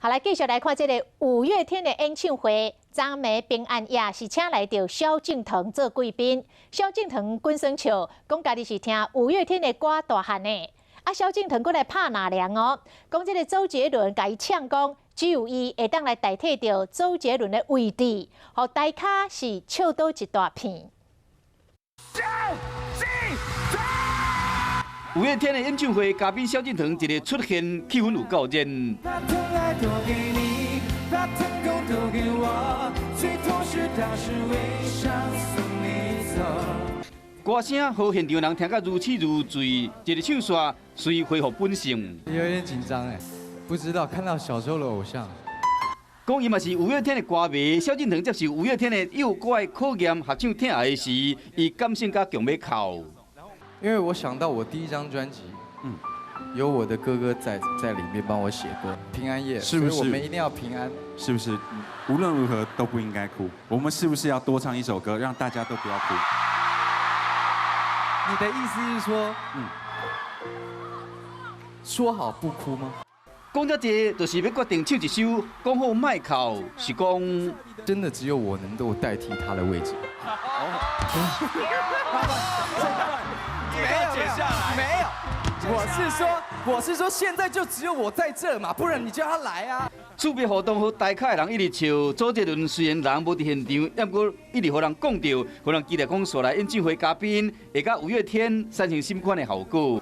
好，來繼續來看這个五月天的演唱會，昨暝平安夜是請來著蕭敬騰做貴賓。蕭敬騰滾耍笑，講家己是聽五月天的歌大漢的。啊，蕭敬騰閣來拍納涼哦，講這个周杰倫共伊嗆講，只有伊會當來代替著周杰倫的位置，予大咖是笑倒一大片。蕭敬騰。五月天的演唱會嘉賓蕭敬騰一个出現，氣氛有夠熱。把疼愛都給你，把成功都給我，最痛時當時微笑送你走。歌聲予現場人聽甲如痴如醉，一个唱煞隨恢復本性。有點緊張哎，不知道看到小時候的偶像。講伊嘛是五月天的歌迷，蕭敬騰接受五月天的幼歌的考驗，合唱疼愛時，伊感性甲強欲哭。因為我想到我第一張專輯，有我的哥哥在裡面幫我寫歌，平安夜，是不是？所以我們一定要平安。是不是？無論如何都不應該哭。我們是不是要多唱一首歌，讓大家都不要哭？你的意思是說，說好不哭嗎？講這濟，就是欲決定唱一首，講好莫哭，是講真的只有我能夠代替他的位置。沒有剪下來，沒有，我是說，現在就只有我在這嘛，不然你叫他來啊。趣味互動予台下的人一直笑。周杰倫雖然人無佇現場，毋過一直予人講著，予人期待講煞來演唱會嘉賓會佮五月天產生啥款的效果。